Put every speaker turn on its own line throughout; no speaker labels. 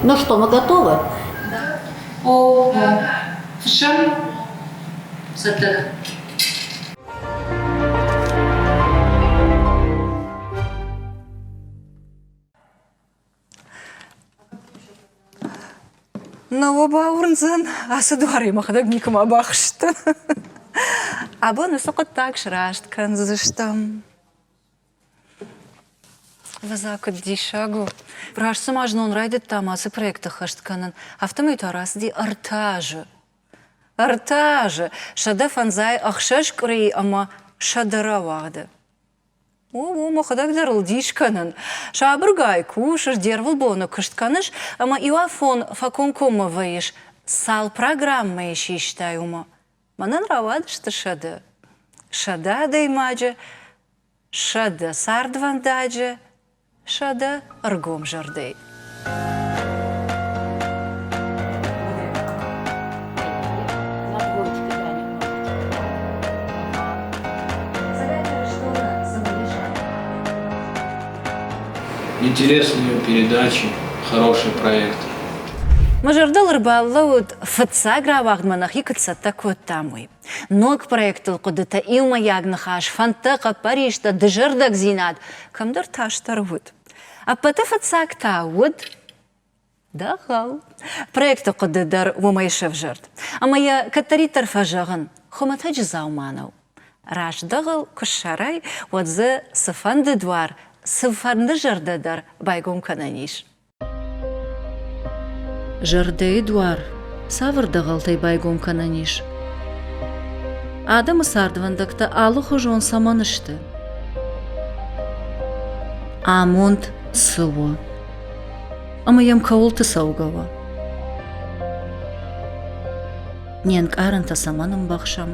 Ну что, мы готовы?
О, фыссӕм цӕттӕ.
Нӕ уӕ бауырндзӕн, ацы дуарӕй мӕхӕдӕг никуыма бахызтӕн. Абон уыцы хъуыддаг сраст кӕндзыстӕм. Ӕвӕдза, куыд диссаг у. Раст цыма знон райдыдтам ацы проекты хӕст кӕнын, афтӕмӕй та рацыди ӕртӕ азы. Ӕртӕ азы, 156 къуырийы ӕмӕ 100 рауагъды. О, о, мӕхӕдӕг дӕр ыл дис кӕнын. Сабыргай кусыс, де рвылбоны куыст кӕныс ӕмӕ иуафон фӕкомкоммӕ вӕййыс, цал программӕйы систай, уымӕ. Мӕнӕн рауадысты 100. 100 адӕймаджы, 100 цардвӕндаджы, 100 ӕргом зӕрдӕйы.
Интересные передачи, хороший проект.
Мӕ зӕрдыл ӕрбалӕууыд, фыццаг рауагъдмӕ нӕхи куыд цӕттӕ кодтам, уый. Ног проектыл хъуыдытӕ, иумӕйаг ныхас, фӕндтӕ, хъӕппӕристӕ, дызӕрдыгдзинад кӕмдӕр тас дӕр уыд. Ӕппӕты фыццаг та уыд дӕгъӕл. Проекты хъуыды дӕр уымӕй сӕвзӕрд. Ӕмӕ йӕ кӕддӕриддӕр фӕзӕгъын, хуымӕтӕджы дзаума нӕу. Раст дӕгъӕл куы ссарай, уӕд дзы цыфӕнды дуар, цыфӕнды зӕрдӕ дӕр байгом кӕнӕн ис. Зӕрдӕйы дуар цавӕр дӕгъӕлтӕй байгом кӕнӕн ис? Адӕмы цардвӕндӕгтӕ алыхуызон цӕмӕн сты? Амонд цы у? Ӕмӕ йӕм кӕуылты цӕугӕ у? Не нкъарӕнтӕ цӕмӕн ӕмбӕхсӕм?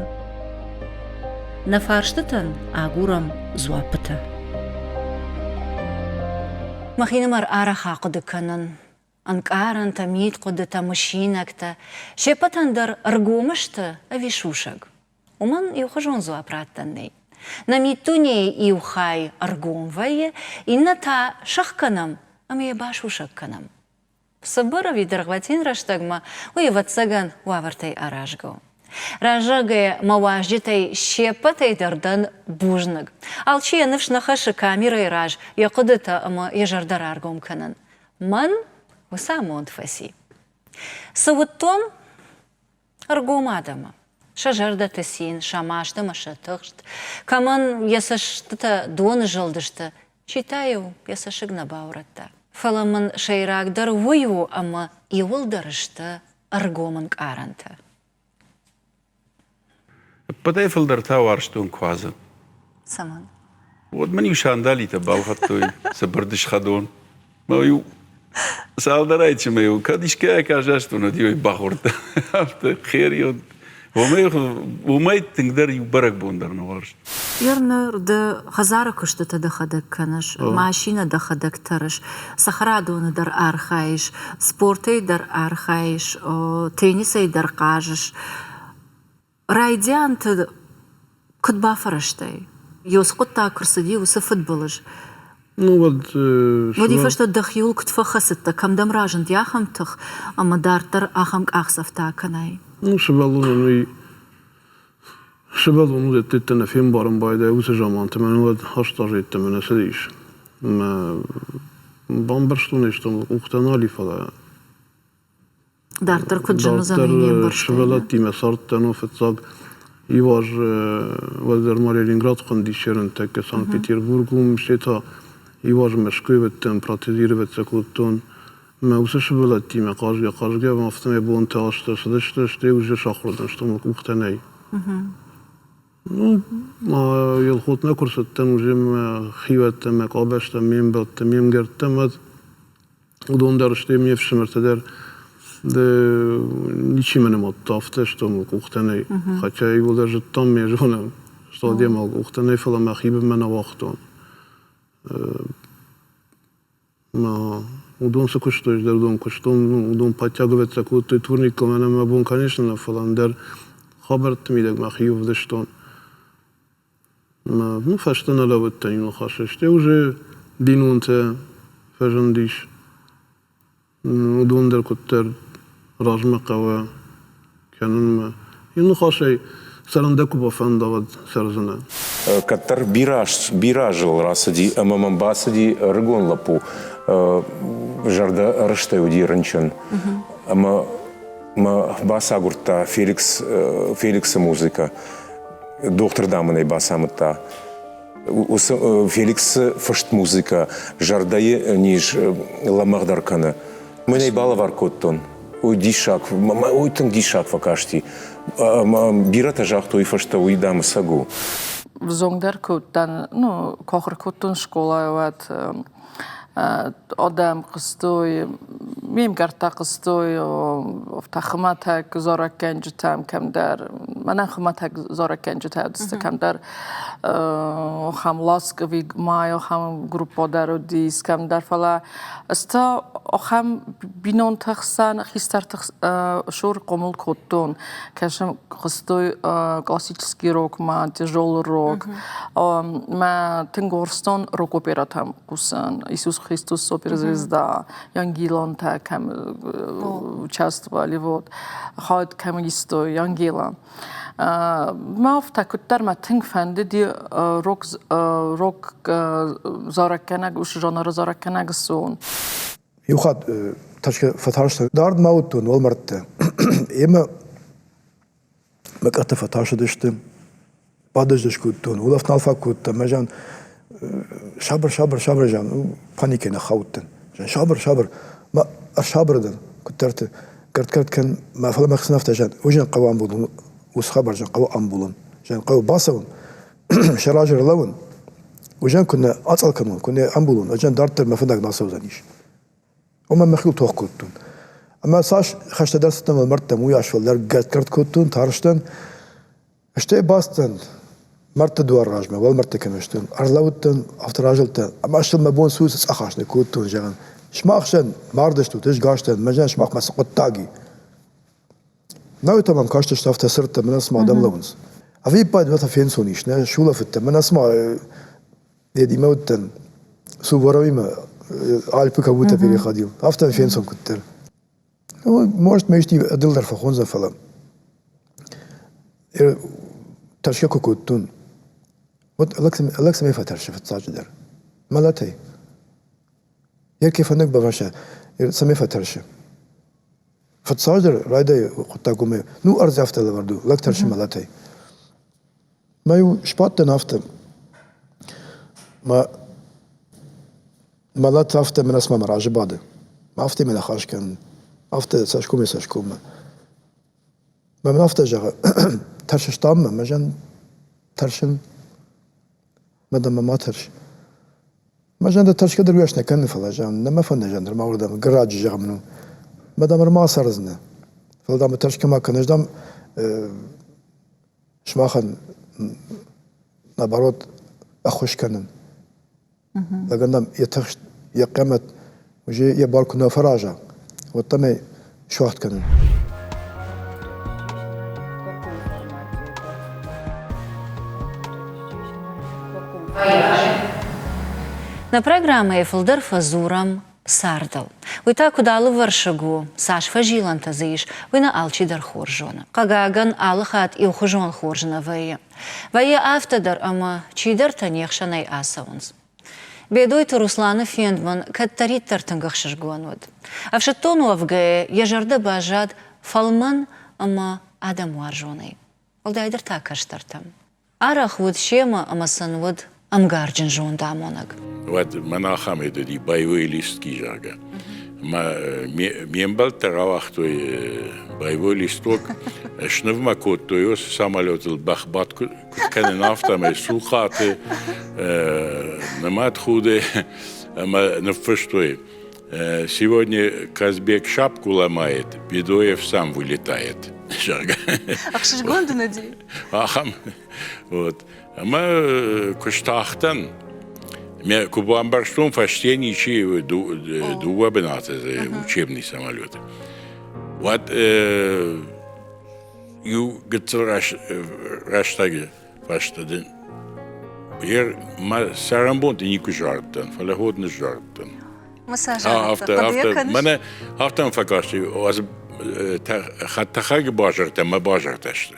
Нӕ фарстытӕн агурӕм дзуаппытӕ. Мӕхинымӕр арӕх ахъуыды кӕнын, ӕнкъарӕнтӕ, мидхъуыдытӕ, мысинӕгтӕ се ппӕтӕн дӕр ӕргом сты ӕви сусӕг? Уымӕн иухуызон дзуапп раттӕн нӕй. Нӕ миддунейы иу хай ӕргом вӕййы, иннӕ та сӕхгӕнӕм ӕмӕ йӕ басусӕг кӕнӕм. Цыбыр ӕви дӕргъвӕтин рӕстӕгмӕ, уый, ӕвӕццӕгӕн, уавӕртӕй аразгӕ у. Раззагӕй мӕ уазджытӕй се ппӕтӕй дӕр дӕн бузныг. Алчи йӕ ныфс нӕ хӕссы камерӕйы раз йӕ хъуыдытӕ ӕмӕ йӕ зӕрдӕ раргом кӕнын. Мӕн уыцы амонд фӕци. Цы уыдтон, ӕргом адӕмы. Сӕ зӕрдӕты цин, сӕ маст ӕмӕ сӕ тыхст. Кӕмӕн йӕ цӕстытӕ доны зылдысты, чи та-иу йӕ цӕссыг нӕ баурӕдта. Фӕлӕ мын сӕйрагдӕр уый у, ӕмӕ иуылдӕр сты ӕргом ӕнкъарӕнтӕ.
Ӕппӕтӕй фылдӕр та уарзтон куадзӕн.
Цӕмӕн?
Уӕд мын-иу сандалитӕ балхӕдтой, цыбырдыс хӕдон. Мӕ-иу цалдӕр айчы мӕ-иу кӕд искӕй аказастон, уӕд-иу ӕй бахордта. Афтӕ хӕрион. Уымӕй, уымӕй тынгдӕр иу бӕрӕгбон дӕр нӕ уарзт.
Ерныр, ды хӕдзары куыстытӕ дӕхӕдӕг кӕныс, машинӕ дӕхӕдӕг тӕрыс, цӕхӕрадоны дӕр архайыс, спортӕй дӕр архайыс, теннисӕй дӕр хъазыс. Райдианты куыд бафӕрӕзтай? Ёс хъуыддаг куы рцыди, уыцы фыдбылыз.
Ну уӕд
Уӕди фӕстӕ дӕхиуыл куыд фӕхӕцыдтӕ, кӕм дӕм разынди ахӕм тых, ӕмӕ дарддӕр ахӕм къахдзӕфтӕ акӕнай?
Ну, сывӕллонӕн уый Сывӕллон уыдӕттӕ нӕ фембарын байдайы уыцы заманты, мӕнӕн уӕд аст азы йеддӕмӕ нӕ цыдис. Ӕмӕ бамбӕрстон ӕй, стӕм къухтӕ нал и, фӕлӕ
Дарддӕр куыд зын уыдзӕн, уый не мбӕрстай.
Сывӕллӕттимӕ цардтӕн фыццаг иу аз уӕддӕр ма Ленинград хуындис ерынтӕккӕ Санкт-Петербург, уым стӕй та иу аз Мӕскуыйы уыдтӕн, протезировать сӕ кодтон. Мӕ уыцы сывӕллӕттимӕ хъазгӕ-хъазгӕ афтӕмӕй бонтӕ азтӕ цыдысты, стӕй уже сахуыр дӕн, стӕй мыл къухтӕ нӕй. Ну, Елхотмӕ куы рцыдтӕн, уже мӕ хиуӕттӕ, мӕ къабӕзтӕ, ме мбӕлттӕ, ме мгӕрттӕм, уӕд Уыдон дӕр сты ме фсымӕртӕ дӕр. Ничи мӕ нымадта афтӕ, что мыл къухтӕ нӕй. Хотя иууылдӕр зыдтам, ме зонӕм, что демӕ къухтӕ нӕй, фӕлӕ мӕхи бынмӕ нӕ уагътон. Уыдон цы куыстой, ӕз дӕр уыдон куыстон. Уыдон подтягиваться кодтой турникыл, мӕнӕн мӕ бон, конечно, нӕ, фӕлӕ ӕндӕр хабӕртты мидӕг мӕхи ӕвдыстон. Ну, фӕстӕ нӕ лӕууыдтӕн иу ныхасы. Стӕй уже бинонтӕ фӕзындис. Уыдон дӕр куыддӕр размӕ хъӕуы кӕнынмӕ. Иу ныхасӕй, цӕрын дӕ куы бафӕнда, уӕд цӕрдзынӕ.
Кӕддӕр бирӕ, бирӕ азыл рацыди ӕмӕ мӕм бацыди ӕрыгон лӕппу, зӕрдӕ рыстӕй уыди рынчын. Ӕмӕ мӕ бацагуырдта Феликс, Феликсы музыкӕ. Дохтыр, дам, ын ӕй бацамыдта. Уыцы Феликсы фыст музыкӕ зӕрдӕйы низ лӕмӕгъдӕр кӕны. Мӕн ӕй балӕвар кодтон. Уый диссаг, уый тынг диссаг фӕкасти. Бирӕтӕ загътой фӕстӕ, уый, дам, ӕцӕг у.
Взонгдӕр кодтан, ну, кохр кодтон скъолайы, уӕд адӕм хъуыстой, ме мгӕрттӕ хъуыстой афтӕ хуымӕтӕг зарӕггӕнджытӕм кӕмдӕр, мӕнӕн хуымӕтӕг зарӕггӕнджытӕ уыдысты кӕмдӕр, ахӕм ласковый май, ахӕм группа дӕр уыдис кӕмдӕр, фӕлӕ ӕз та ахӕм бинонты хсӕн, хистӕрты цур хъомыл кодтон, кӕсын хъуыстой классический рокмӕ, тяжелый рок. Мӕ тынг уарзтон рок-оператӕм хъусын. Иисус Христос суперзвезда, Янгилонтӕ кӕм участвовали, вот. Хауд кӕм истой, Янгила. Мӕ афтӕ куыддӕр мӕ тынг фӕндыди рок, рок зарӕггӕнӕг, уыцы жанры зарӕггӕнӕг суын.
Иу хатт тӕрсгӕ фӕтарстӕн. Дард ма уыдтон уӕлмӕрдты. Ӕмӕ мӕ къӕхтӕ фӕтасыдысты. Бадыздыз кодтон, улӕфт нал фаг кодта. Мӕ зӕн сабыр, сабыр, сабыр, зӕн паникӕй ныххаудтӕн. Сабыр, сабыр. Мӕ ӕрсабыр дӕн куыддӕрты. Гӕрт-гӕрт кӕн, мӕ фӕлӕ мӕхицӕн афтӕ зӕн, уый зӕн хъӕуы амбулын, уыцы хабар зӕн хъӕуы амбулын. Зӕн хъӕуы бацӕуын, сӕ разы ӕрлӕууын, уызӕн куы нӕ ацъӕл кӕнон, куы нӕ амбулон, ӕзӕн дарддӕр мӕ фӕндаг нал цӕудзӕнис. Омӕ мӕхиуыл тох кодтон. Ӕмӕ цас хӕстӕдӕр цыдтӕн уӕлмӕрдтӕм, уыйас фылдӕр гӕртт кодтон, тарстӕн. Стӕй бацыдтӕн мӕрдты дуар размӕ, уӕлмӕрдты кӕм сты, ӕрлӕууыдтӕн, афтӕ разылдтӕн, ӕмӕ сыл мӕ бон цы у, цы цъӕхахст ныккодтон, зӕгъын, сымах зӕн мардыстут, ӕз гас дӕн, мӕ зӕн сымахмӕ цы хъуыддаг и? Науӕд та мӕм кастысты афтӕ сырдтӕ, мӕнӕ цыма адӕм лӕууынц. Ӕвиппайды мӕ та фенцон ис, нӕ сулӕфыдтӕн, мӕнӕ цыма Едимӕ уыдтӕн, Суворовимӕ Альпы как будто переходил. Афтӕ фенцон куыддӕр. Ну, может, мӕ исти ӕдылдӕр фӕхондзӕн, фӕлӕ тӕрсгӕ куы кодтон, уӕд лӕг цӕмӕй фӕтӕрсы фыццаджыдӕр? Мӕлӕтӕй. Йӕ ке фӕндаг бавӕрса, цӕмӕй фӕтӕрсы? Фыццаджыдӕр райдайы хъуыддаг уымӕй, ну, ӕрдз афтӕ лӕвӕрд у, лӕг тӕрсы мӕлӕтӕй. Мӕ-иу сбадтӕн афтӕ, мӕ мӕлӕт афтӕ мӕнӕ цыма мӕ разы бады. Афтӕ мӕ ныхас кӕнын, афтӕ цӕсгомӕй цӕсгоммӕ. Мӕ мын афтӕ зӕгъы, тӕрсыс дам мӕ, мӕ зӕн тӕрсын, мӕ дам мӕ ма тӕрс. Мӕ зӕрдӕ тӕрсгӕ дӕр уӕс нӕ кӕны, фӕлӕ зӕгъын, нӕ мӕ фӕнды зӕгъын, нырма уырдӕм гаражы зӕгъын мын у. Мӕ дам ӕрма цӕрдзынӕ. Фӕлӕ дам тӕрсгӕ ма кӕн, ӕз дам сымахӕн наоборот ӕххуыс кӕнын. Лӕгӕн дам йӕ тыхст, йӕ хъиамӕт уже йӕ бар куы нӕ фӕраза, уӕд дам ӕй суӕгъд кӕнын.
Нӕ программӕйы фылдӕр фӕдзурӕм цардыл. Уый та куыд алывӕрсыг у, цас фӕзилӕнтӕ дзы ис, уый нӕ алчидӕр хорз зоны. Хъыгагӕн, алы хатт иухуызон хорз нӕ вӕййы. Вӕййы афтӕ дӕр, ӕмӕ чидӕртӕ не хсӕнӕй ацӕуынц. Бедойты Русланы фенд мын кӕддӕриддӕр тынг ӕхсызгон уыд. Ӕфсӕддон уӕвгӕйӕ йӕ зӕрдӕ баззад фӕлмӕн ӕмӕ адӕмуарзонӕй. Уӕлдайдӕр та кӕстӕртӕм. Арӕх уыд семӕ ӕмӕ сын уыд ӕмгарджын зондамонӕг.
Уӕд мӕн ахӕм уыди боевые листки, зӕгъгӕ. Мӕ ме мбӕлттӕ рауагътой боевой листок, снывмӕ кодтой уыцы самолетыл бӕхбадт куыд кӕнын, афтӕмӕй цухъаты, нымӕтхуды ӕмӕ ныффыстой. Сегодня Казбек шапку ломает, Бедоев сам вылетает. Зӕгъгӕ.
Ӕхсызгон дын уыди?
Ахӕм. Вот. Ӕмӕ куы стахтӕн, мӕ куы бамбӕрстон, фӕсте ничи дыууӕ бынаты учебный самолет. Уӕд иу гыццыл рӕстӕджы фӕстӕ дын мӕ цӕрӕнбонты никуы зардтӕн, фӕлӕ ход ныззардтӕн.
Афтӕ,
афтӕ, мӕнӕ афтӕ мӕм фӕкасти, хӕдтӕхӕгы базыртӕ мӕ базыртӕ сты.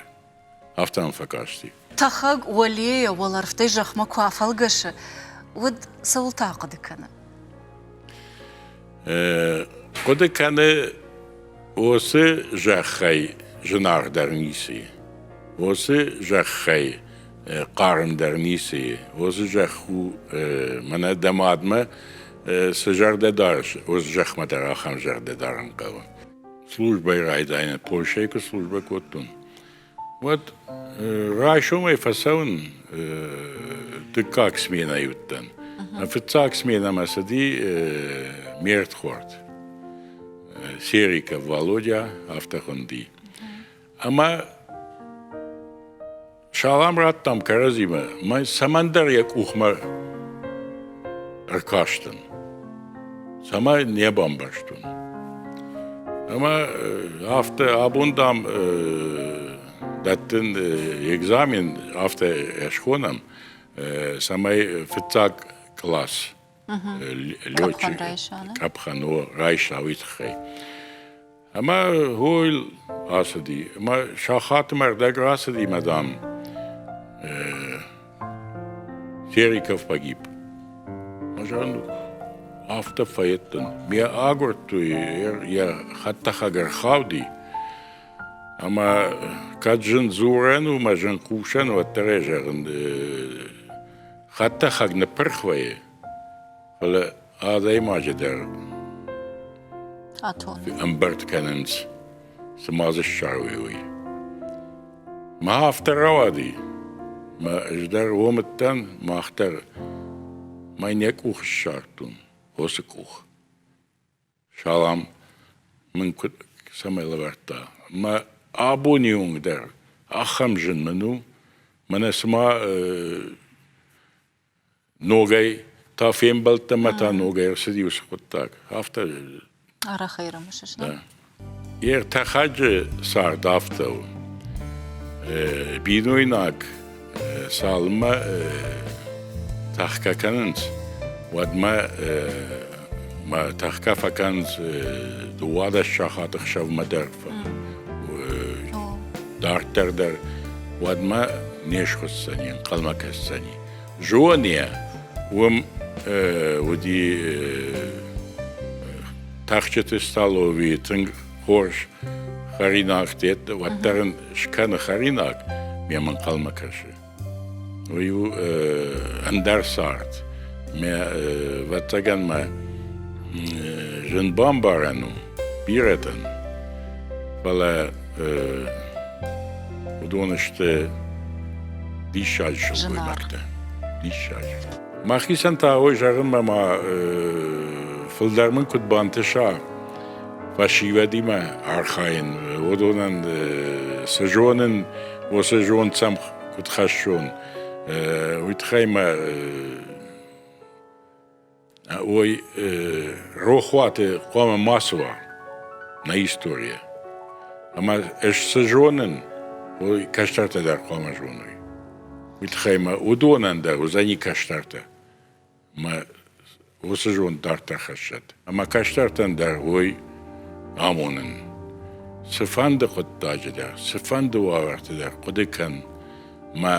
Афтӕ мӕм фӕкасти.
Тӕхӕг уӕлейӕ уӕлӕрвтӕй зӕхмӕ куы афӕлгӕсы, уӕд цӕуыл та хъуыды кӕны?
Хъуыды кӕны уыцы зӕххӕй зынаргъдӕр ницы и. Уыцы зӕххӕй хъармдӕр ницы и. Уыцы зӕхх у, мӕнӕ дӕ мадмӕ цы зӕрдӕ дарыс, уыцы зӕхмӕ дӕр ахӕм зӕрдӕ дарын хъӕуы. Службӕйы райдайӕны Польшӕйы куы службӕ кодтон, уӕд райсомӕй фӕцӕуын дыккаг сменӕйы уыдтӕн. Фыццаг сменӕмӕ цыди ме рдхорд Сериков Володя, афтӕ хуынди. Ӕмӕ Салам радтам кӕрӕдзимӕ, мӕ цӕмӕндӕр йӕ къухмӕ ӕркастӕн, цӕмӕй не бамбӕрстон. Ӕмӕ афтӕ абон, дам, дӕттын экзамен, афтӕ схонӕм, цӕмӕй фыццаг класс летчик къӕпхӕн райса, уый тыххӕй. Ӕмӕ хойыл ацыди. Ӕмӕ сахатмӕ ӕрдӕг рацыди, мӕ дам, Сериков погиб. Зӕгъын, афтӕ фӕедтӕн. Ме агуырдтой, йӕ хӕдтӕхӕг ӕрхауди. Ӕмӕ кӕд зын дзурӕн у мӕ зын хъусӕн, уӕддӕр ӕй зӕгъын, хӕдтӕхӕг ныппырх вӕййы. Фӕлӕ адӕймаджы дӕр ӕмбырд кӕнынц, цы ма дзы ссарой, уый. Мӕ афтӕ рауади, мӕ ӕз дӕр уым уыдтӕн, мах дӕр мӕ нӕ къух ссардтон, уыцы къух. Салам мын куыд цӕмӕй лӕвӕрдта. Мӕ абоны онг дӕр ахӕм зын мын у, мӕнӕ цыма ногӕй та фембӕлдтӕ мӕ та ногӕй ӕрцыди уыцы хъуыддаг. Афтӕ.
Арӕх ӕрымысыс, нӕ?
Йе ртӕхӕджы цард афтӕ у. Бинойнаг цалынмӕ тӕхгӕ кӕнынц, уӕдмӕ ма тӕхгӕ фӕкӕнынц 12 сахаты хсӕвмӕ дӕр дарддӕр дӕр, уӕдмӕ не схуысдзӕни, ӕнхъӕлмӕ кӕсдзӕни. Зоне уым уыди тӕхджыты столовыйы тынг хорз хӕринаг уӕддӕр ын скӕны хӕринаг, ме ӕнхъӕлмӕ кӕсы. Уый у ӕндӕр цард. Мӕ ӕвӕццӕгӕн мӕ зын бамбарӕн у бирӕтӕн, фӕлӕ уыдон сты диссаджы сылгоймӕгтӕ. Диссаджы. Мӕхицӕн та ой зӕгъынмӕ ма фылдӕр мын куыд бантыса фӕсивӕдимӕ архайын, уыдонӕн цы зонын, уыцы зонд сӕм куыд хӕссон, уый тыххӕй мӕ ой рохуаты хъуамӕ мацы уа нӕ историйӕ. Ӕмӕ ӕз цы зонын, уый кӕстӕртӕ дӕр хъуамӕ зоной. Уый тыххӕй мӕ уыдонӕн дӕр уыдзӕни кӕстӕртӕ. Мӕ уыцы зонд дарддӕр хӕссӕд. Ӕмӕ кӕстӕртӕн дӕр уый амонын. Цыфӕнды хъуыддаджы дӕр, цыфӕнды уавӕрты дӕр хъуыды кӕн, мӕ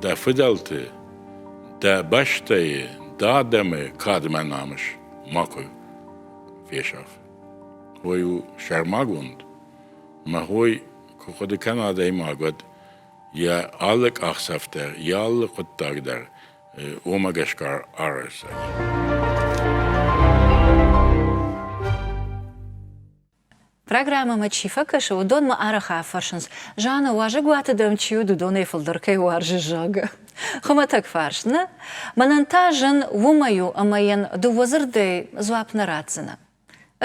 дӕ фыдӕлты, дӕ бӕстӕйы, дӕ адӕмы кадмӕ намыс макуы фесаф. Уый у сӕрмагонд. Мӕ хой куы хъуыды кӕна адӕймаг, уӕд йӕ алы къахдзӕф дӕр, йӕ алы хъуыддаг дӕр уымӕ гӕсгӕ арӕзтад.
Программӕмӕ чи фӕкӕсы, уыдонмӕ арӕх афӕрсынц, Жанна, уазӕгуаты дӕм чи уыд, уыдонӕй фылдӕр кӕй уарзы, зӕгъгӕ. Хуымӕтӕг фарст, нӕ? Мӕнӕн та зын уымӕй у, ӕмӕ йын дыууӕ дзырдӕй дзуапп нӕ ратдзынӕ.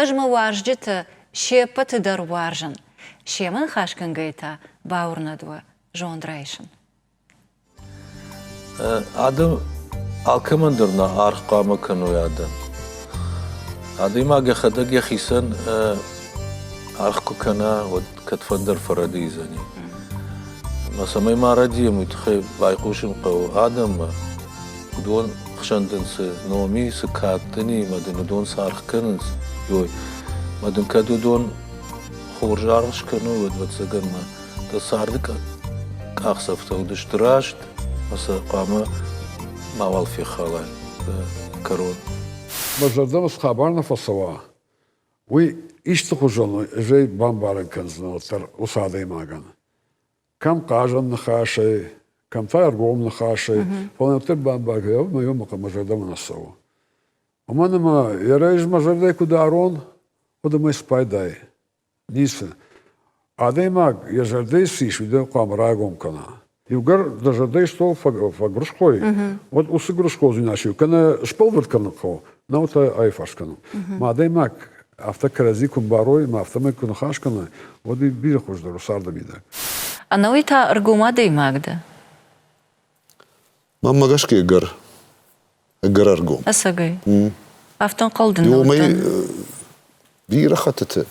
Ӕз мӕ уарзджыты се ппӕты дӕр уарзын, семӕ ныхасгӕнгӕйӕ та бауырнӕд уӕ зонд райсын.
Адӕм алкӕмӕн дӕр нӕ аргъ хъуамӕ кӕной адӕм. Адӕймаг йӕхӕдӕг йӕхицӕн аргъ куы кӕна, уӕд кӕдфӕндӕр фӕрӕдийдзӕни. Ӕмӕ цӕмӕй ма рӕдийӕм, уый тыххӕй байхъусын хъӕуы адӕммӕ. Уыдон хсӕн дын цы ном и, цы кад дын и, ӕмӕ дын уыдон цы аргъ кӕнынц, ой. Ӕмӕ дын кӕд уыдон хорз аргъ скӕной, уӕд, ӕвӕццӕгӕн, мӕ дӕ царды къахдзӕфтӕ уыдысты раст, ӕмӕ сӕ хъуамӕ мауал фехалай кӕрон.
Мӕ зӕрдӕмӕ цы хабар нӕ фӕцӕуа, уый исты хуызӕн ӕз ӕй бамбарын кӕндзынӕн уӕддӕр уыцы адӕймагӕн. Кӕм хъазӕн ныхасӕй, кӕм та ӕргом ныхасӕй, фӕлӕ уӕддӕр бамбаргӕ, мӕ мӕ зӕрдӕмӕ нӕ цӕуы. Уымӕн ӕмӕ йӕ рӕз мӕ зӕрдӕ куы дарон, уӕд ӕмӕ спайдай. Ницы. Адӕймаг йӕ зӕрдӕйы цы ис, уый хъуамӕ райгом кӕна. Иугӕр дӕ зӕрдӕйы стол фӕгуырысхой, уӕд уыцы гуырысходзинад сиу кӕнӕ сбӕлвырд кӕнын хъӕуы, нау та аифарст кӕнын. Ма адӕймаг афтӕ кӕрӕдзи куы мбарой ӕмӕ афтӕмӕй куы ныхас кӕной, уӕд уый бирӕ хуыздӕр у царды мидӕг.
Ӕнӕуый та ӕргом адӕймаг дӕ?
Мӕнмӕ гӕсгӕ ӕгӕр ӕгӕр ӕргом.
Ӕцӕгӕй? Афтӕ ӕнхъӕл дын нӕ
Уымӕй бирӕ хӕттыты.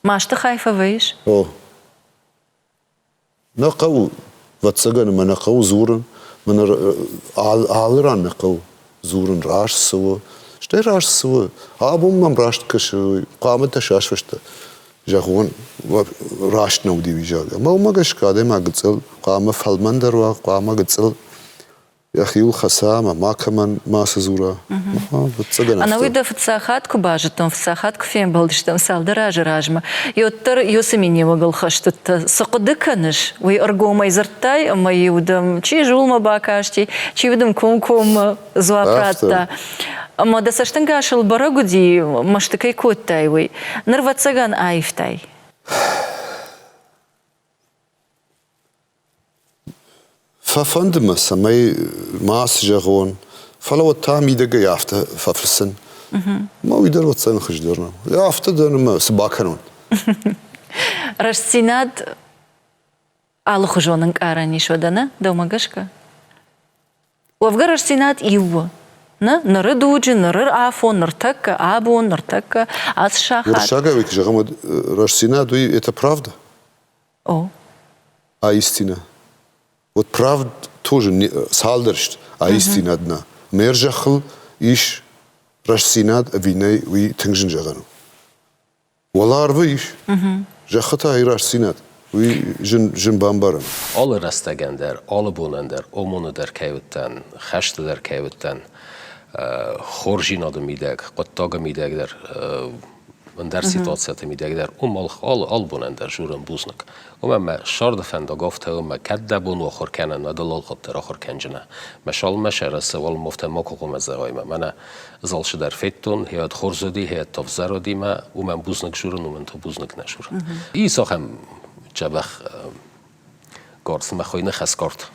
Масты хай фӕвӕййыс?
О. Нӕ хъӕуы, ӕвӕццӕгӕн, ӕмӕ нӕ хъӕуы дзурын. Мӕнӕ алы ран нӕ хъӕуы дзурын, раст цы у, стӕй раст цы у. Абон мӕм раст кӕсы, хъуамӕ дӕ сасфӕстӕ зӕгъон, раст нӕ уыди, уый зӕгъгӕ. Ӕмӕ уымӕ гӕсгӕ адӕймаг гыццыл хъуамӕ фӕлмӕндӕр уа, хъуамӕ гыццыл йӕхиуыл хӕца ӕмӕ макӕмӕн мацы дзура. Ӕвӕццӕгӕн
Ӕнӕуый дӕ фыццаг хатт куы базыдтон, фыццаг хатт куы фембӕлдыстӕм цалдӕр азы размӕ, уӕддӕр уыцы миниуӕгыл хӕст уыдтӕ. Цы хъуыды кӕныс, уый ӕргомӕй дзырдтай ӕмӕ-иу дӕм чи зулмӕ бакасти, чи дын комкоммӕ дзуапп радта. Ӕмӕ дӕ цӕстӕнгасыл бӕрӕг уыди, мӕсты кӕй кодтай, уый. Ныр, ӕвӕццӕгӕн, аивтай.
Фӕфӕнды мӕ, цӕмӕй ма цы зӕгъон, фӕлӕ уӕд та мидӕгӕй афтӕ фӕфыцын. Мӕ уый дӕр уӕддзӕн хуыздӕр нӕу. Афтӕ дӕр ӕмӕ цы бакӕнон?
Рӕстдзинад алыхуызон ӕнкъарӕн ис уӕдӕ, нӕ, дӕумӕ гӕсгӕ? Уӕвгӕ рӕстдзинад иу у. Нӕ, ныры дуджы, ныры афон, ныртӕккӕ, абон, ныртӕккӕ, ацы сахат.
Уырыссагау куы зӕгъӕм, уӕд рӕстдзинад уый это правда?
О.
А истина. Вот правд тоже не, цалдӕр сты, а истинад нӕ. Ме рзӕххыл ис рӕстдзинад ӕви нӕй, уый тынг зын зӕгъӕн у. Уӕларвы ис, зӕххы та и рӕстдзинад. Уый зын, зын бамбарӕн.
Алы рӕстӕгӕн дӕр, алы бонӕн дӕр, ОМОН-ы дӕр кӕй уыдтӕн, хӕсты дӕр кӕй уыдтӕн, хорздзинады мидӕг, хъуыддагы мидӕг дӕр ӕндӕр ситуацияты мидӕг дӕр уым алы, алы бонӕн дӕр журын бузныг. Уымӕн мӕ сӕрды фӕндаг афтӕ у, мӕ кӕд дӕ бон у ахуыр кӕнын, уӕд ыл алхатт ахуыр кӕнджынӕ. Мӕ салынмӕ сӕрӕсы уалынмӕ афтӕ макуы хъуамӕ зӕгъай мӕ. Мӕнӕ ӕз алцыдӕр федтон, хиад хорз уыди, хиад та ӕвзӕр уыди мӕ уымӕн бузныг журын, уымӕн та бузныг нӕ журын. Ис ахӕм дзӕбӕх горд, мӕ хуыйны хӕсгард.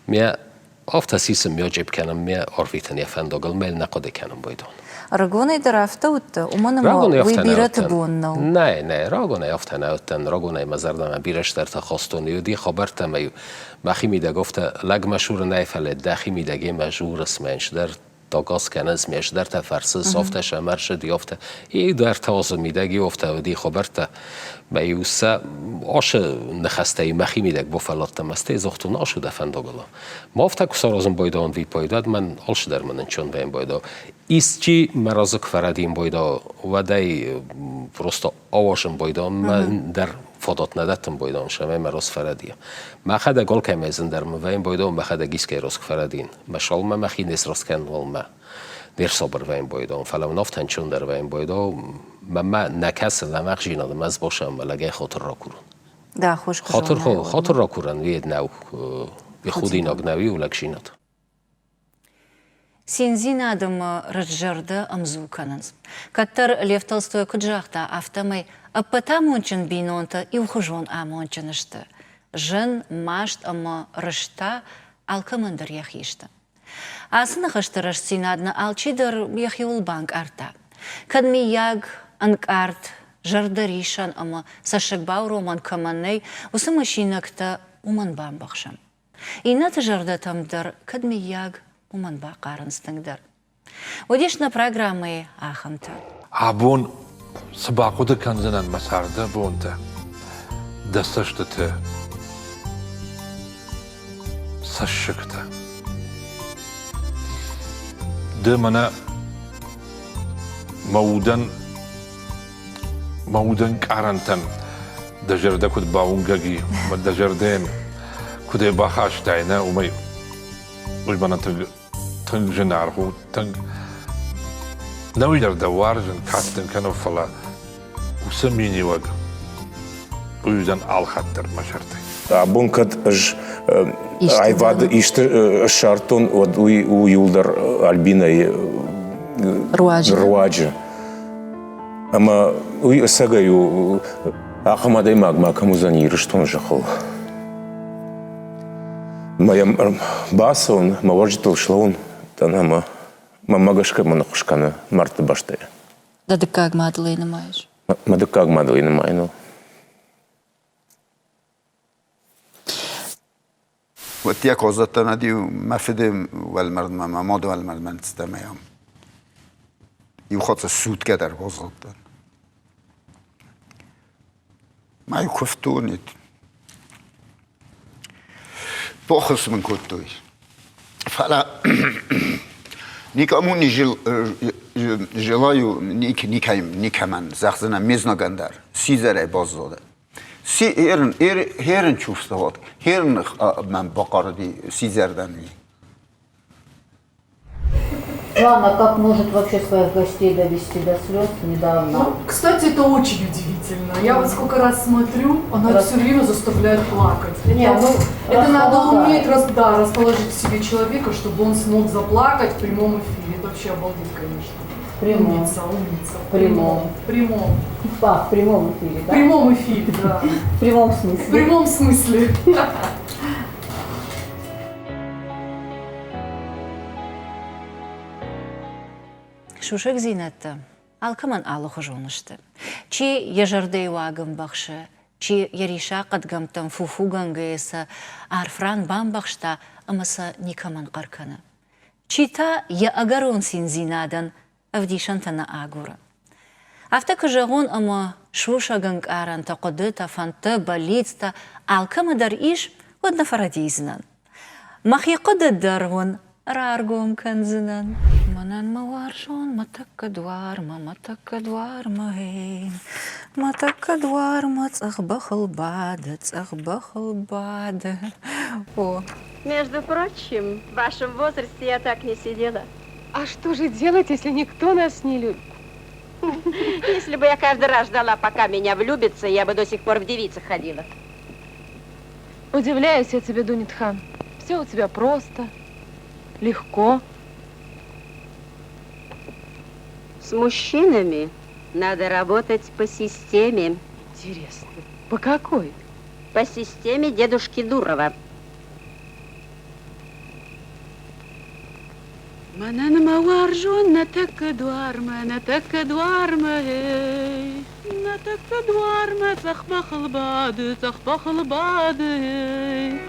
Мӕ Афтӕ сисын ме джип кӕнын, ме арвитын йӕ фӕндагыл, мӕ нӕ хъуыды кӕнын байдон.
Рагонӕй дӕр афтӕ уыдтӕ, уымӕн ӕмӕ уый бирӕты бон нӕу.
Нӕ, нӕ, рагонӕй афтӕ нӕ уыдтӕн, рагонӕй мӕ зӕрдӕмӕ бирӕ стӕртӕ хастон, уыди хабӕрттӕ ӕмӕ-иу мӕхи мидӕг афтӕ лӕгмӕ сурынӕй, фӕлӕ дӕхи мидӕг емӕ журыс, мӕн дӕр тагаз кӕнынц, ме сдӕртӕ фӕрсынц, афтӕ сӕм ӕрцыди, афтӕ. Иу дӕр та азы мидӕг иу афтӕ уыди хабӕрттӕ. Мӕ-иу сӕ ашы ныхӕстӕй мӕхи мидӕг бафӕлладтӕн, ӕмӕ стӕй загътон, ашы дӕ фӕндагыл. Ма афтӕ куы саразын байдауын виппайды, уӕд мӕн алцыдӕр мын ӕнцон вӕййын байдау. Исчи мӕ разы куы фӕрӕдийын байдау, уӕд ӕй просто ауазын байдауын, мӕн дӕр фадат нӕ дӕттын байдауын, цӕмӕй мӕ раз фӕрӕдийа. Мӕхӕдӕг алкӕмӕй зындӕр мын вӕййын байдауын, мӕхӕдӕг искӕй раз куы фӕрӕдийын. Мӕ салмӕ мӕхи не сраст кӕнын, уалмӕ не рсабыр вӕййын байдауын, фӕлӕ мын афтӕ ӕнцондӕр вӕййын байдау, мӕнмӕ нӕ кӕсы лӕмӕгъдзинад ӕмӕ ӕз босӕн мӕ лӕгӕй хатыр ракурын.
Да, хорз
хатыр, хатыр ракурӕн уед нӕу, худинаг нӕу, иу лӕгдзинад.
Циндзинад ӕмӕ рыстзӕрдӕ ӕмдзу кӕнынц. Кӕддӕр Лев Толстой куыд загъта, афтӕмӕй ӕппӕт амондджын бинонтӕ иухуызон амондджын сты. Зын, маст ӕмӕ рыст та алкӕмӕн дӕр йӕхи сты. Ацы ныхӕсты рӕстдзинад нӕ алчидӕр йӕхиуыл банкъардта. Кӕд, мыййаг, ӕнкъард, зӕрдӕрисӕн ӕмӕ цӕссыг бауромӕн кӕмӕн нӕй, уыцы мысинӕгтӕ уымӕн бамбӕхсӕм. Иннӕты зӕрдӕтӕм дӕр, кӕд мыййаг, уымӕн бахъарынц тынгдӕр. Уыдис нӕ программӕйы ахӕмтӕ.
Абон цы бахъуыды кӕндзынӕн мӕ царды бонтӕ, дӕ цӕстыты цӕссыгтӕ. Ды мӕнӕ мӕ удӕн мӕ удӕнкъарӕнтӕн дӕ зӕрдӕ куыд бауынгӕг и, ӕмӕ дӕ зӕрдӕйӕн куыдӕй бахастай, нӕ, уымӕй уый мӕнӕн тынг тынг зынаргъ у, тынг нӕуый дӕр дӕ уарзын, кад дын кӕнын, фӕлӕ уыцы миниуӕг уый уыдзӕн алхатт дӕр мӕ зӕрдӕйы.
Абон кӕд ӕз аивады исты ссардтон, уӕд уый у иуылдӕр Альбинӕйы руаджы. Ӕмӕ уый ӕцӕгӕй у, ахӕм адӕймаг ма кӕм уыдзӕни Ирыстоны зӕххыл. Мӕ йӕм бацӕуын, мӕ уӕрджытыл слӕууын дӕн ӕмӕ мӕнмӕ гӕсгӕ мын ӕххуыс кӕны мӕрдты бӕстӕйы.
Дӕ дыккаг мадыл ӕй нымайыс?
Мӕ дыккаг мадыл ӕй нымайын.
Уӕдта козӕттӕн мӕ фыды уӕлмӕрдмӕ, мӕ мады уӕлмӕрдмӕ ныццыдтӕн ам. Иу хатт суткӕ дӕр баззадтӕн. Мӕ куывтон Баххуыс мын кодтой. Фӕлӕ никому не желаю никӕмӕн зӕгъдзынӕн ме знагӕн дӕр сидзӕрӕй баззадӕн. Херын чувствовал, херын мӕм бахъарыди сидзӕрдӕн.
Лана, как может вообще своих гостей довести до слез недавно?
Ну, кстати, это очень удивительно. Я вот сколько раз смотрю, она Рас... все время заставляет плакать.
Не,
это,
ну,
это надо уметь рас, да, расположить к себе человека, чтобы он смог заплакать в прямом эфире. Это вообще обалдеть, конечно.
В прямом.
Умница, умница.
В прямом.
В прямом.
А, в прямом эфире, да?
В прямом эфире, да.
В прямом смысле.
В прямом смысле.
Сусӕгдзинӕдтӕ алкӕмӕн алыхуызон сты. Чи йӕ зӕрдӕйы уаг ӕмбӕхсы, чи йӕ риссаг хъӕдгӕмттӕм фуфугӕнгӕйӕ сӕ арф ран бамбӕхста ӕмӕ сӕ никӕмӕн хъӕр кӕны. Чи та йӕ ӕгӕрон циндзинадӕн ӕвдисӕнтӕ нӕ агуры. Афтӕ куы зӕгъон, ӕмӕ сусӕг ӕнкъарӕнтӕ, хъуыдытӕ, фӕндтӕ, бӕллицтӕ алкӕмӕ дӕр ис, уӕд нӕ фӕрӕдийдзынӕн. Мӕхи хъуыды дӕр уын раргом кӕндзынӕн. Мӕнӕн мӕ уарзон мӕ тӕккӕ дуармӕ, мӕ тӕккӕ дуармӕ, гъей. Мӕ тӕккӕ дуармӕ цъӕх бӕхыл бады, цъӕх бӕхыл бады. О.
Между прочим, в вашем возрасте я так не сидела.
А что же делать, если никто нас не любит?
Если бы я каждый раз ждала, пока меня влюбится, я бы до сих пор в девицах ходила.
Удивляюсь я тебе, Дунитхан. Все у тебя просто, легко.
С мужчинами надо работать по системе.
Интересно, по какой?
По системе дедушки Дурова.
Мӕнӕн мӕ уарзон нӕ тӕккӕ дуармӕ, нӕ тӕккӕ дуармӕ, эй, нӕ тӕккӕ дуармӕ цъӕх бӕхыл бады, цъӕх бӕхыл бады, эй.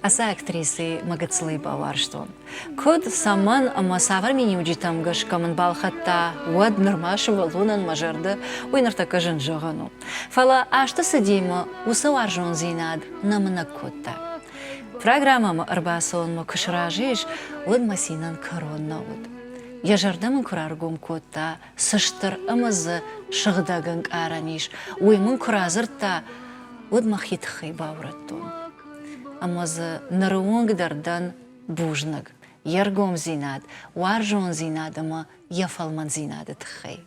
Ацы актрисӕйы мӕ гыццылӕй бауарзтон. Куыд, цӕмӕн ӕмӕ цавӕр миниуджытӕм гӕсгӕ мын балхӕдта, уӕд нырма сывӕллонӕн мӕ зӕрдӕ, уый ныртӕккӕ зын зӕгъӕн у. Фӕлӕ азты цыдимӕ уыцы уарзондзинад нӕ мынӕг кодта. Программӕмӕ ӕрбацӕуынмӕ куы сразы ис, уӕд мӕ цинӕн кӕрон нӕ уыд. Йӕ зӕрдӕ мын куы раргом кодта, цы стыр ӕмӕ дзы сыгъдӕг ӕнкъарӕн ис, уый мын куы радзырдта, уӕд мӕхи тыххӕй баурӕдтон. Ӕмӕ дзы ныры онг дӕр дӕн бузныг йе ргомдзинад, уарзондзинад ӕмӕ йӕ фӕлмӕндзинады тыххӕй.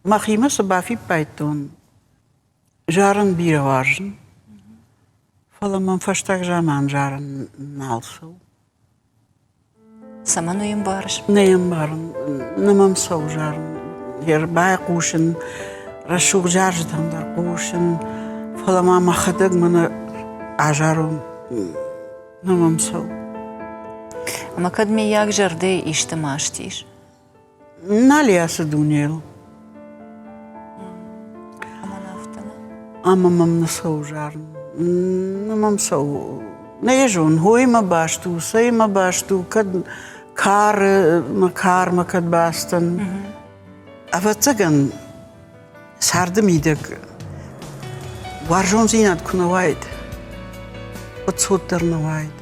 Мӕхимӕ цы бафиппайдтон, зарын бирӕ уарзын, фӕлӕ мӕм фӕстаг заман зарын нал цӕуы.
Цӕмӕн уый ӕмбарыс?
Нӕ ӕмбарын, нӕ мӕм цӕуы зарын. Ӕрбайхъусын, рӕсугъд зарджытӕм дӕр хъусын, фӕлӕ ма мӕхӕдӕг мӕнӕ азарон, нӕ мӕм цӕуы.
Ӕмӕ кӕд миййаг зӕрдӕйы исты маст ис?
Нал и ацы дунейыл. Ӕмӕ мӕм нӕ цӕуы зарын. Нӕ мӕм цӕуы. Нӕ йӕ зонын, хоимӕ баст у, цӕимӕ баст у, кӕд кары, мӕ кармӕ кӕд бацыдтӕн. Ӕвӕццӕгӕн, царды мидӕг уарзондзинад куы нӕ уаид, уӕд цот дӕр нӕ уаид.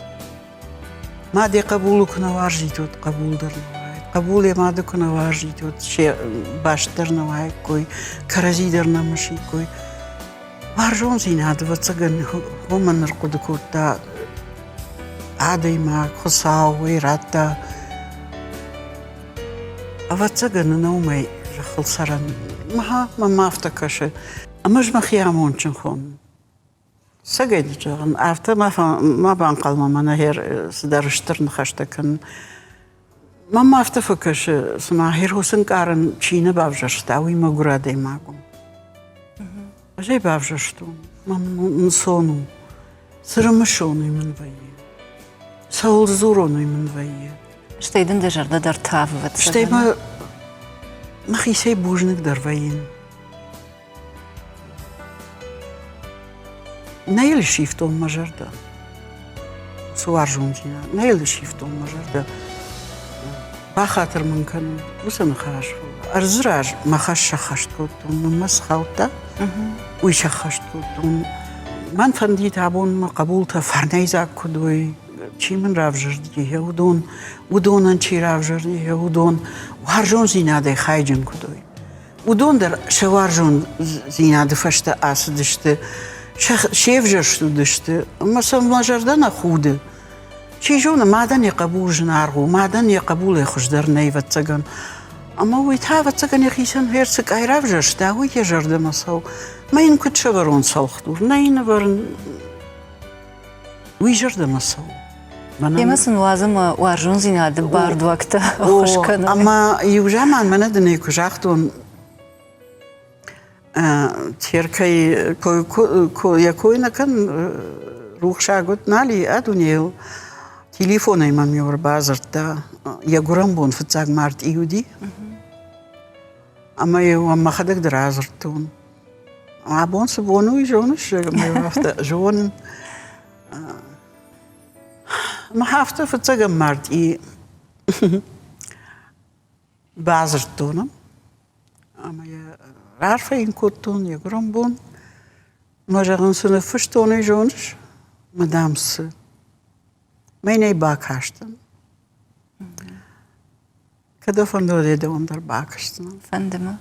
Мад йӕ хъӕбулы куы нӕ уарзид, уӕд хъӕбул дӕр нӕ уаид. Хъӕбул йӕ мады куы нӕ уарзид, уӕд се баст дӕр нӕ уаиккой, кӕрӕдзи дӕр нӕ мысиккой. Уарзондзинад, ӕвӕццӕгӕн, уымӕн ӕрхъуыды кодта адӕймаг, Хуыцау ӕй радта. Ӕвӕццӕгӕн, ӕнӕ уымӕй зӕххыл цӕрӕн мӕм афтӕ кӕсы. Ӕмӕ ӕз мӕхи амондджын хонын. Цӕгӕй зӕгъын, афтӕ ма банхъӕлмӕ мӕнӕ цыдӕр стыр ныхӕстӕ кӕнын. Мӕм афтӕ фӕкӕсы, цыма херхосы ӕнкъарӕн чи нӕ бавзӕрста, уый мӕгуыр адӕймаг у. Ӕз ӕй бавзӕрстон, мӕм ӕнцон у. Цы рымысон, уый мын вӕййы. Цӕуыл дзурон, уый мын вӕййы.
Стӕй дын дӕ зӕрдӕ дӕр тавы,
Стӕй мӕ мӕхицӕй бузныг дӕр вӕййын. Нӕ йыл сивтон мӕ зӕрдӕ. Цы уарзондзинад, нӕ йыл сивтон мӕ зӕрдӕ. Бахатыр мын кӕнут уыцы ныхас. Ӕрдзы раз мӕ хӕс сӕххӕст кодтон, мӕнмӕ цы хаудта, уый сӕххӕст кодтон. Мӕн фӕндид абон мӕ хъӕбултӕ фӕрнӕйдзаг куыд уой, чи мын равзӕрди, уыдон, уыдонӕн чи равзӕрди, уыдон уарзондзинадӕй хайджын куыд уой. Уыдон дӕр сӕ уарзондзинады фӕстӕ ацыдысты, се взӕрст уыдысты, ӕмӕ сӕм мӕ зӕрдӕ нӕ худы. Чи зоны, мадӕн йӕ хъӕбул зынаргъ у, мадӕн йӕ хъӕбулӕй хуыздӕр нӕй, ӕвӕццӕгӕн. Ӕмӕ уый та, ӕвӕццӕгӕн, йӕхицӕн цы къай равзӕрста, уый йӕ зӕрдӕмӕ цӕуы. Мӕ йын куыд сӕвӕрон цӕлхдур? Нӕ йын ӕвӕрын. Уый зӕрдӕмӕ цӕуы.
Ӕмӕ сын уадзы мӕ уарзондзинады бардуӕгтӕ ӕххуыс кӕнын.
Ӕмӕ иу заман мӕнӕ дын ӕй куы загътон, Теркӕй йӕ кой нӕ кӕн, рухсаг уыд нал и а дунейыл. Телефонӕй мӕм-иу ӕрбадзырдта, йӕ гуырӕн бон фыццаг мартъи уыди. Ӕмӕ-иу ӕм мӕхӕдӕг дӕр адзырдтон. Абон цы бон у, уый зоныс? Ӕмӕ афтӕ зонын. Мах афтӕ фыццагӕм мартъи бадзырдтон ӕм ӕмӕ йӕ раарфӕ йын кодтон йӕ гуырӕн бон. Мӕ зӕгъын, цы ныффыстон, уый зоныс? Мӕ дам, цы? Мӕнӕй бакастӕн. Кӕд фӕнды, уӕд дӕуӕн дӕр бакӕсдзынӕн.
Фӕнды мӕ.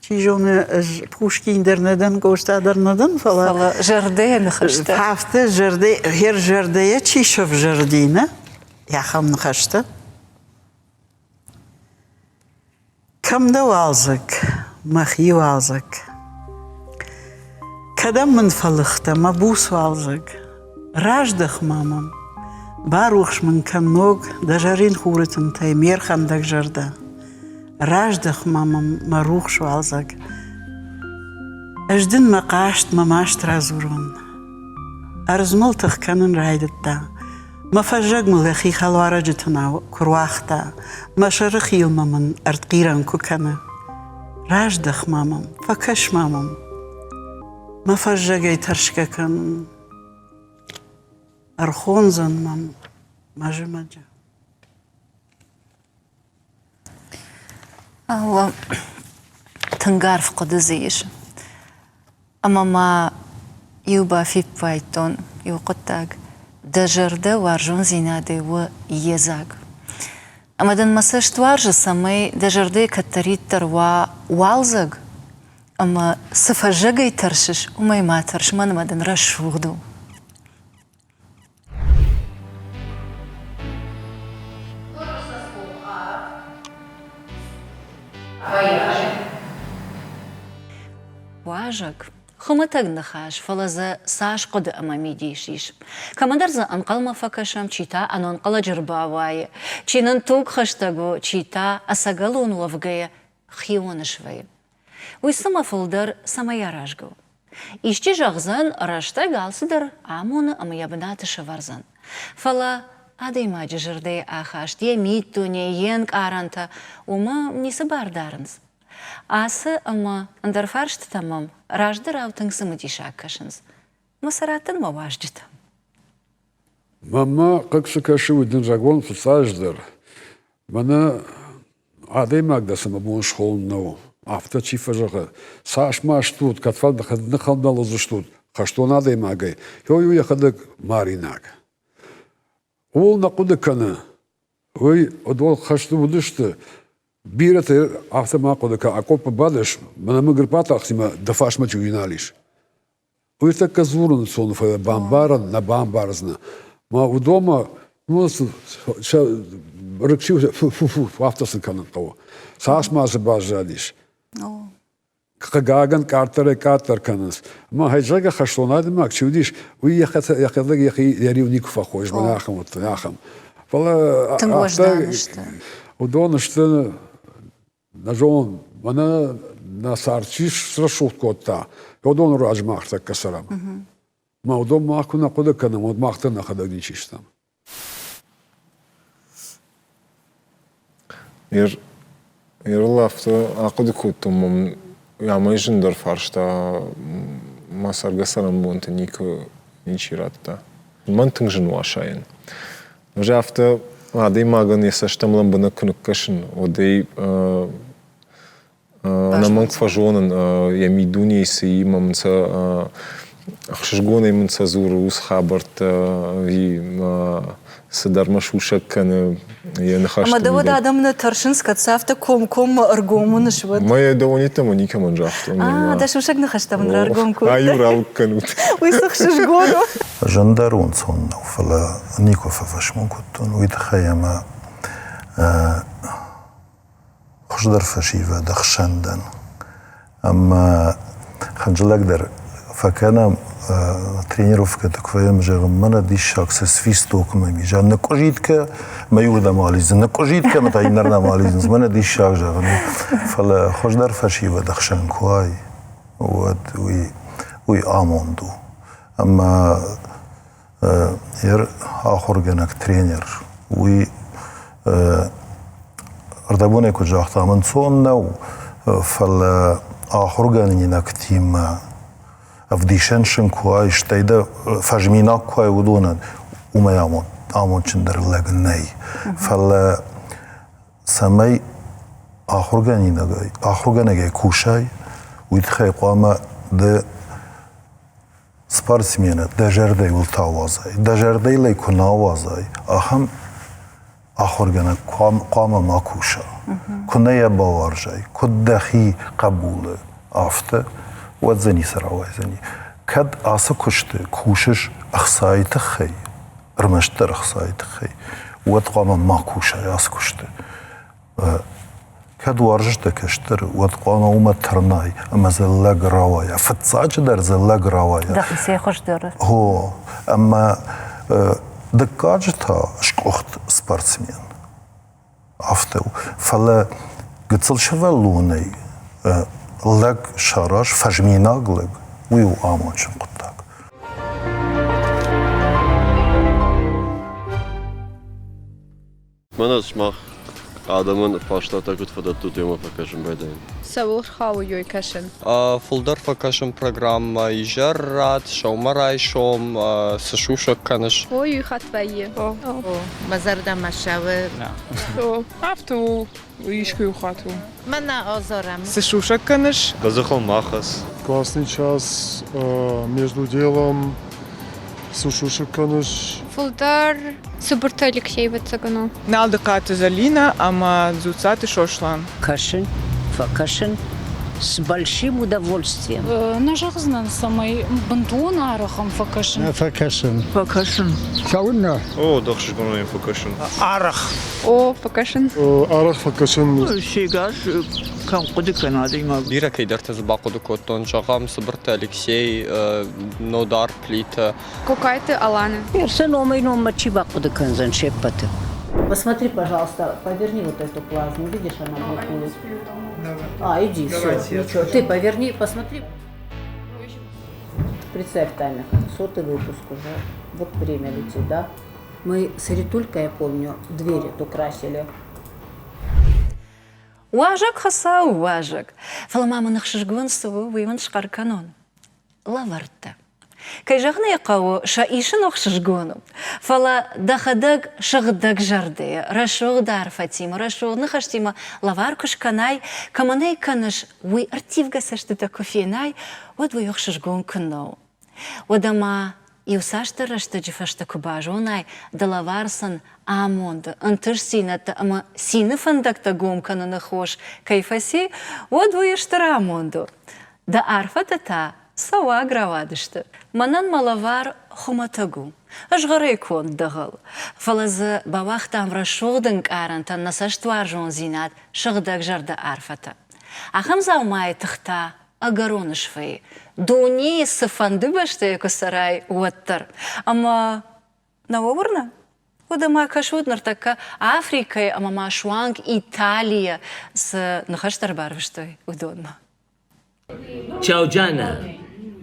Чи зоны, ӕз Пушкин дӕр нӕ дӕн, Къоста дӕр нӕ дӕн, фӕлӕ...
Фӕлӕ зӕрдӕйы ныхӕстӕ.
Афтӕ зӕрдӕ, хер зӕрдӕйӕ чи сӕвзӕрди, нӕ? Ахӕм ныхӕстӕ. Кӕм дӕ уалдзӕг, мӕхи уалдзӕг? Кӕдӕм мын фӕлыгътӕ, мӕ буц уалдзӕг? Раздӕх-ма мӕм, барухс мын кӕн ног дӕ зӕрин хуры тынтӕй ме рхӕндӕг зӕрдӕ. Раздӕх-ма мӕм, мӕ рухс уалдзӕг. Ӕз дын мӕ хъаст, мӕ маст радзурон. Ӕрдз мыл тых кӕнын райдыдта. Мӕ фӕззӕг мыл йӕхи хӕлуарӕджы тынау куы руагъта, мӕ сӕры хилмӕ мын ӕртхъирӕн куы кӕны. Раздӕх-ма мӕм, фӕкӕс-ма мӕм. Мӕ фӕззӕгӕй тӕрсгӕ кӕнын. Ӕрхондзӕн мӕм мӕ зымӕджы.
Алла, тынг арф хъуыды дзы ис. Ӕмӕ ма иу бафиппайдтон иу хъуыддаг. Дӕ зӕрдӕ уарзондзинадӕй у йедзаг. Ӕмӕ дын мӕ цӕст уарзы, цӕмӕй дӕ зӕрдӕйы кӕддӕриддӕр уа уалдзӕг, ӕмӕ цы фӕззӕгӕй тӕрсыс, уымӕй ма тӕрс, мӕнмӕ дын рӕсугъд у. Уазӕг. Хуымӕтӕг ныхас, фӕлӕ дзы цас хъуыды ӕмӕ мидис ис. Кӕмӕдӕр дзы ӕнхъӕлмӕ фӕкӕсӕм, чи та ӕнӕнхъӕлӕджы рбауайы, чи нын тугхӕстӕг у, чи та, ӕцӕгӕлон уӕвгӕйӕ, хион свӕййы. Уый цымӕ фылдӕр цӕмӕй аразгӕ у? Исчи зӕгъдзӕн, рӕстӕг алцыдӕр амоны ӕмӕ йӕ бынаты сӕвӕрдзӕн. Фӕлӕ адӕймаджы зӕрдӕйы ахаст, йӕ миддуне, йе нкъарӕнтӕ уымӕ ницы бар дарынц. Ацы ӕмӕ ӕндӕр фарстытӕ мӕм раздӕрау тынг цымыдисаг кӕсынц. Мӕ сӕ раттын мӕ уазджытӕм.
Мӕнмӕ хъыг цы кӕсы, уый дын зӕгъон фыццаджыдӕр. Мӕнӕ адӕймаг дӕ цымӕ бон схонын нӕу. Афтӕ чи фӕзӕгъы, цас ма стут, кӕд ныхӕлдӕл уыдзыстут хӕстон адӕймагӕй, уый у йӕхӕдӕг маринаг. Ууыл нӕ хъуыды кӕны. Уый уыдон хӕсты уыдысты. Бирӕтӕ афтӕ ма хъуыды кӕн, акъоппы бадыс, мӕнӕ мын грпатахтимӕ дӕ фарсмӕ чи нал ис. Уый тӕккӕ дзурын сон, фӕлӕ бамбарын нӕ бамбардзынӕ. Ма уыдонмӕ ну, сӕ рыг фу-фу афтӕ сын кӕнын хъӕуы. Цас ма дзы баззадис. Хъыгагӕн, къаддӕрӕй-къаддӕр кӕнынц. Ӕмӕ хӕйрӕг хӕстон адӕймаг чи уыдис, уый йӕхӕдӕг йӕхи йӕ риу никуы фӕхойы, мӕнӕ ахӕм уыдтӕн, ахӕм. Фӕлӕ
Тынг уӕздан сты.
Уыдон сты, нӕ зонын, мӕнӕ нӕ цард чи срӕсугъд кодта, уыдоны руаджы мах тӕккӕ цӕрӕм. Мӕ уыдон мах куы нӕ хъуыды кӕнӕм, уӕд мах дӕр нӕхӕдӕг ничи стӕм.
Ерыл афтӕ ахъуыды кодтон, мӕм амӕй зындӕр фарста мӕ цӕргӕ-цӕрӕнбонты никуы ничи радта. Мӕн тынг зын у асайын. Ӕз афтӕ адӕймагӕн йӕ цӕстӕм лӕмбынӕг куы ныккӕсын, уӕд ӕй Ӕнӕмӕнг фӕзонын, йӕ миддунейы цы и, мӕ мын сӕ ӕхсызгонӕй мын сӕ дзуры уыцы хабӕрттӕ ӕви цыдӕр мӕ сусӕг кӕны йӕ ныхӕсты
Ӕмӕ дӕ уӕд
мидӕг.
адӕм нӕ тӕрсынц, кӕд сӕ афтӕ комкоммӕ ӕргом уыныс, уӕд?
Мӕ йӕ дӕуӕн йеддӕмӕ никӕмӕн загътон.
А, дӕ сусӕг ныхӕстӕ мын раргом кодтай.
Ай-иу ралыг кӕнут.
Уый цы хсызгон у.
Зындӕр ӕнцон нӕу, фӕлӕ никуы фӕфӕсмон кодтон уый тыххӕй ӕмӕ хуыздӕр фӕсивӕд ӕхсӕн дӕн. Ӕмӕ хынджылӕг дӕр фӕкӕнӕм тренировкӕты куы вӕййӕм, зӕгъын, мӕнӕ диссаг цы свисток мӕм ис. Ныкъуызиткӕ мӕ иуырдӕм алидзын, ныкъуызиткӕ мӕ та иннӕрдӕм алидзынц, мӕнӕ диссаг, зӕгъын. Фӕлӕ хуыздӕр фӕсивӕд ӕхсӕн куы уай, уӕд уый, уый амонд у. Ӕмӕ Йе ахуыргӕнӕг, тренер, уый ӕрдӕбонӕй куыд загътам, ӕнцон нӕу, фӕлӕ ахуыргӕнинӕгтимӕ ӕвдисӕн сын куы уай, стӕй дӕ фӕзминаг куы уай уыдонӕн, уымӕй амондджындӕр лӕг нӕй. Фӕлӕ цӕмӕй ахуыргӕнинагӕй, ахуыргӕнӕгӕй кусай, уый тыххӕй хъуамӕ ды спортсмены дӕ зӕрдӕйыл та уадзай, дӕ зӕрдӕйыл ӕй куы нӕ уадзай, ахӕм ахуыргӕнӕг хъуамӕ ма куса. Куы нӕ йӕ бауарзай, куыд дӕхи хъӕбулы, афтӕ, уӕд дзы ницы рауайдзӕни. Кӕд ацы куысты кусыс ӕхцайы тыххӕй, ӕрмӕстдӕр ӕхцайы тыххӕй, уӕд хъуамӕ ма кусай ацы куысты. Кӕд уарзыс дӕ кӕстӕры, уӕд хъуамӕ уымӕ тырнай ӕмӕ дзы лӕг рауайа. Фыццаджыдӕр дзы лӕг рауайа.
Дӕхицӕй хуыздӕр.
О, ӕмӕ дыккаджы та скъуыхт спортсмен. Афтӕ у. Фӕлӕ гыццыл сывӕллонӕй лӕг сараз, фӕзминаг лӕг, уый у амондджын хъуыддаг.
Мӕнӕ сымах адӕмӕн фарстатӕ куыд фӕдӕттут, уымӕ фӕкӕсын байдайын.
Цӕуыл рхауы ёй кӕсын?
Фылдӕр фӕкӕсын программӕ изӕррад, сӕумӕрайсом, цы сусӕг кӕныс?
Ой, уый хатт вӕййы.
Мӕ зӕрдӕмӕ цӕуы.
Афтӕ у, искуы хатт у.
Мӕнӕ азарӕм.
Цы сусӕг кӕныс?
Дӕ дзыхыл ма хӕц.
Классный час между делом цы сусӕг кӕныс?
Фылдӕр Цыбырты Алексей ӕвӕццӕгӕн у.
Налдыхъаты Зӕлинӕ ӕмӕ Дзуццаты Сослан.
Кӕсын, фӕкӕсын.
С большим удовольствием.
Нӕ зӕгъдзынӕн, цӕмӕй бынтон арӕх ӕм фӕкӕсын.
Нӕ фӕкӕсын.
Фӕкӕсын.
Цӕуыннӕ?
О, ӕхсызгонӕй фӕкӕсын.
Арӕх.
О, фӕкӕсын.
Арӕх фӕкӕсын.
Сегас кӕм хъуыды кӕны адӕймаг.
Бирӕ кӕйдӕртӕ дзы бахъуыды кодтон. Зӕгъӕм, Цыбырты Алексей, Нодар Плиты.
Кокайты Аланы.
Сӕ номӕй-номмӕ чи бахъуыды кӕндзӕн се ппӕты?
Посмотри, пожалуйста, поверни вот эту плазму, видишь, она блокует. А, иди, все, ничего. Ты поверни, посмотри. Представь таймер, сотый выпуск уже. Вот время летит, да? Мы с Ритулькой, я помню, дверь эту красили.
Уазӕг Хуыцауы уазӕг, фӕлӕ ма мын ӕхсызгон цы у, уый мын схъӕр кӕнон. Лӕвӕрттӕ. Кӕй зӕгъын ӕй хъӕуы, сӕ исын ӕхсызгон у, фӕлӕ дӕхӕдӕг сыгъдӕг зӕрдӕйӕ, рӕсугъд арфӕтимӕ, рӕсугъд ныхӕстимӕ лӕвар куы скӕнай, кӕмӕн ӕй кӕныс, уый ӕрттивгӕ цӕстытӕ куы фенай, уӕд уый ӕхсызгон куыннӕ у. Уӕдӕ ма иуцасдӕр рӕстӕджы фӕстӕ куы базонай, дӕ лӕвар сын амонды, ӕнтыстдзинӕдтӕ ӕмӕ цины фӕндӕгтӕ гом кӕныны хос кӕй фӕци, уӕд уый стыр амонд у. Дӕ арфӕтӕ та цӕуаг рауадысты. Мӕнӕн мӕ лӕвар хуымӕтӕг у, згъӕрӕй конд дӕгъӕл, фӕлӕ дзы бауагътам рӕсугъд ӕнкъарӕнтӕн нӕ цӕстуарзондзинад, сыгъдӕгзӕрдӕ арфӕтӕ. Ахӕм дзаумайы тых та ӕгӕрон свӕййы, дунейы цыфӕнды бӕстӕйы куы цӕрай, уӕддӕр. Ӕмӕ нӕ уӕ уырны? Уӕдӕ ма кӕсут ныртӕккӕ Африкӕйы ӕмӕ ма суанг Италийӕ цы ныхӕстӕ ӕрбарвыстой, уыдонмӕ.
Ciao Gianna,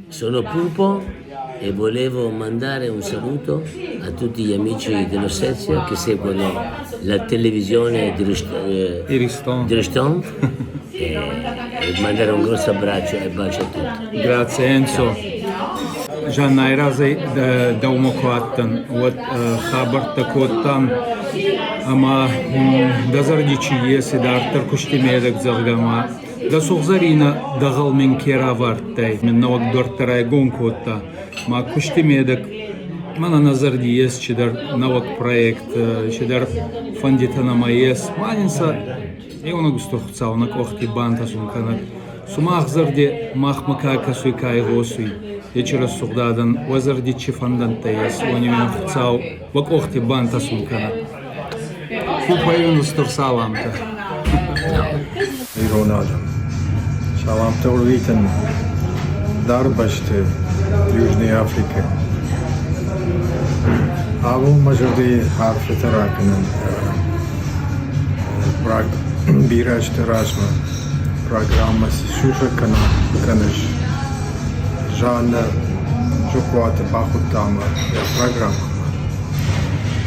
sono Pupo e volevo mandare un saluto a tutti gli amici dell'Ossezia che seguono la televisione di Riston e, e mandare un grosso abbraccio e bacio a tutti.
Grazie Enzo. Жаннайы разӕй дӕумӕ куы адтӕн, уӕд хабӕрттӕ кодтам ӕма дӕ зӕрди чи ес, идарддӕр кусти медӕг, зӕгъгӕ, ма дӕ сугъзӕрийнӕ дӕгъӕл мин ке равардтай, мин нӕуӕг дуӕрттӕ райгон кодта. Ма кусти медӕг мӕнӕ нӕ зӕрди ес чидӕр нӕуӕг проект, чидӕр фӕндитӕ нӕмӕ ес. Ма нин сӕ Еунӕг устур Хуцау нӕ къохти бантӕсун кӕнӕд. Сумах зӕрди махмӕ ка кӕсуй, ка игъосуй, ечи рӕсугъд адӕн, уӕ зӕрди чи фӕндӕнттӕ ес, уони уин Хуцау уӕ къохти бантӕсун кӕнӕд. Купайун устур саламтӕ.
Ирон адӕм. Саламтӕ ӕрвитын дард бӕсты Южной Африкӕ. Абон мӕ зӕрди арфӕтӕ ракӕнын бирӕ азты размӕ программӕ цы сусӕг кӕныс, Жаннӕ Жукуаты бахуыдта мӕ йӕ программӕмӕ.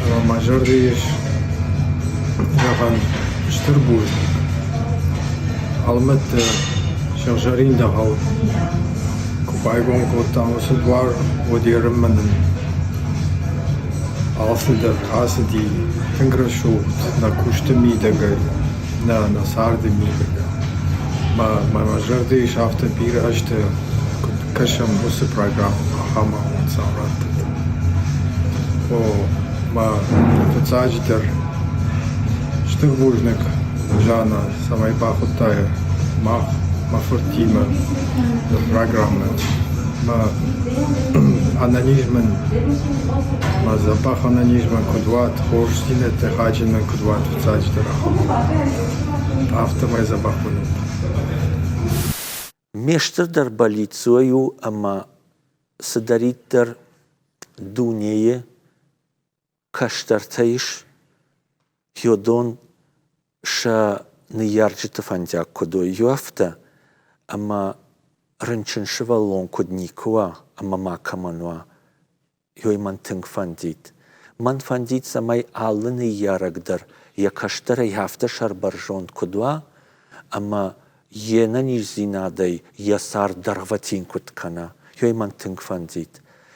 Ӕмӕ мӕ зӕрды ис, зӕгъӕн, стыр бузныг. Алмӕтты сыгъзӕрин дӕгъӕл куы байгом кодтам уыцы дуар, уӕд ерынмӕ нын алцыдӕр ацыди тынг рӕсугъд нӕ куысты мидӕгӕй, нӕ нӕ царды мидӕгӕй. Мӕ мӕ зӕрды ис афтӕ бирӕ азты куыд кӕсӕм уыцы программӕмӕ, ахӕм амонд сӕм раттӕд. О, мӕ фыццаджыдӕр стыр бузныг Жанна, цӕмӕй бахуыдтай мах мӕ фыртимӕ программӕ. Мӕ ӕнӕниз мын, мӕ дзӕбӕх ӕнӕниз мын куыд уат, хорздзинӕдтӕ хайджын мын куыд уат, фыццаджыдӕр ахӕм. Афтӕмӕй дзӕбӕх мын ут.
Ме стырдӕр бӕллиц уый у, ӕмӕ цыдӕриддӕр дунейы кӕстӕртӕ ис, уыдон сӕ ныййарджыты фӕндиаг куыд уой, афтӕ, ӕмӕ рынчын сывӕллон куыд никуы уа ӕмӕ макӕмӕн уа, уый мӕн тынг фӕндид. Мӕн фӕндид, цӕмӕй алы ныййарӕг дӕр йӕ кӕстӕрӕй афтӕ сӕрбӕрзонд куыд уа, ӕмӕ йе нӕниздзинадӕй йӕ цард дӕргъвӕтин куыд кӕна, уый мӕн тынг фӕндид.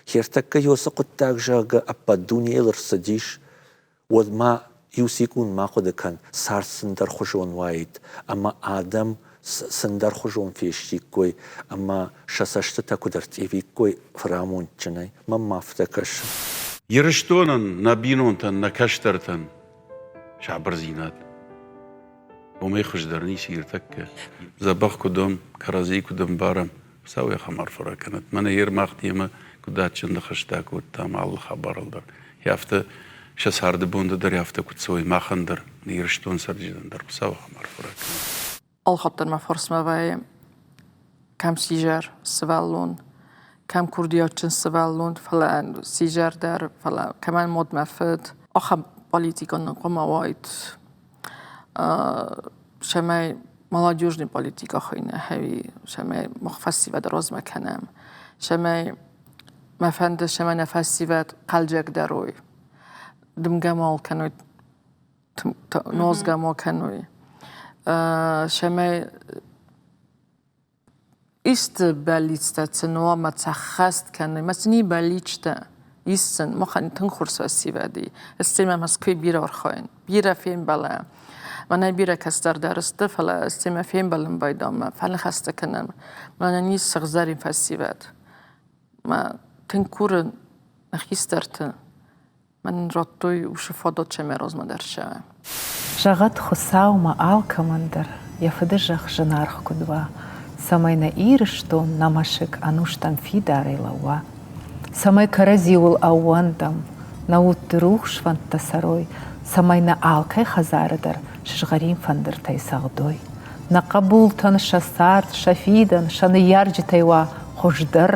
Хертӕккӕ уыцы хъуыддаг, зӕгъгӕ, ӕппӕт дунейыл ӕрцыдис, уӕд ма иу секунд ма хъуыды кӕн, цард цындӕрхуызон уаид, ӕмӕ адӕм цындӕрхуызон фестиккой ӕмӕ сӕ цӕстытӕ куыд ӕрттивиккой фырамондджынӕй. Мӕнмӕ афтӕ кӕсы.
Ирыстонӕн, нӕ бинонтӕн, нӕ кӕстӕртӕн сабырдзинад.
Уымӕй хуыздӕр ницы иртӕккӕ. Дзӕбӕх куыд уӕм, кӕрӕдзийы куыд ӕмбарӕм, Хуыцау ахӕм арфӕ ракӕнӕд. Мӕнӕ йе рмах демӕ куыд адджын ныхӕстӕ кодтам алы хабарыл дӕр. Афтӕ сӕ царды бонты дӕр афтӕ куыд цӕуой махӕн дӕр, нӕ Ирыстон цӕрджытӕн дӕр Хуыцау ахӕм арфӕ ракӕнӕд.
Алхатт мӕ фарсмӕ вӕййы кӕм сидзӕр сывӕллон, кӕм курдиатджын сывӕллон, фӕлӕ сидзӕр дӕр, фӕлӕ кӕмӕн мод мӕ фыд. Ахӕм политикон хъуамӕ уаид, цӕмӕй молодежный политика хуыйны, ӕви цӕмӕй мах фӕсивӕд размӕ кӕнӕм, цӕмӕй мӕ фӕнды, цӕмӕй нӕ фӕсивӕд хъӕлдзӕгдӕр уой, дымгӕ мал кӕной, нозгӕ ма кӕной, цӕмӕй исты бӕллицтӕ сын уа ӕмӕ сӕ ӕххӕст кӕной. Мӕ сын и бӕллицтӕ ис сын, махӕн тынг хорз фӕсивӕд и. Ӕз Мӕскуыйы бирӕ архайын, бирӕ фембӕлӕм. Мӕнӕй бирӕ кӕстӕр дӕр сты, фӕлӕ ӕз семӕ фембӕлын байдам, мӕ фӕныхӕстӕ кӕнӕм. Мӕнӕн ис сыгъзӕрин фӕсивӕд. Мӕ тынг курын нӕ хистӕрты, Мӕн радтой уыцы фадат сӕ мӕ размӕ дӕр сӕ.
Зӕгъӕд Хуыцау мӕ алкӕмӕн дӕр йӕ фыды зӕхх зынаргъ куыд уа, цӕмӕй нӕ Ирыстон, нӕ мӕсыг ӕнустӕм фидарӕй лӕууа, цӕмӕй кӕрӕдзиуыл ӕууӕндӕм, нӕ удты рухс фӕндтӕ цӕрой, цӕмӕй нӕ алкӕй хӕдзары дӕр сызгъӕрин фӕндыртӕй цӕгъдой. Нӕ хъӕбултӕн сӕ цард, сӕ фидӕн, сӕ ныййарджытӕй уа хуыздӕр,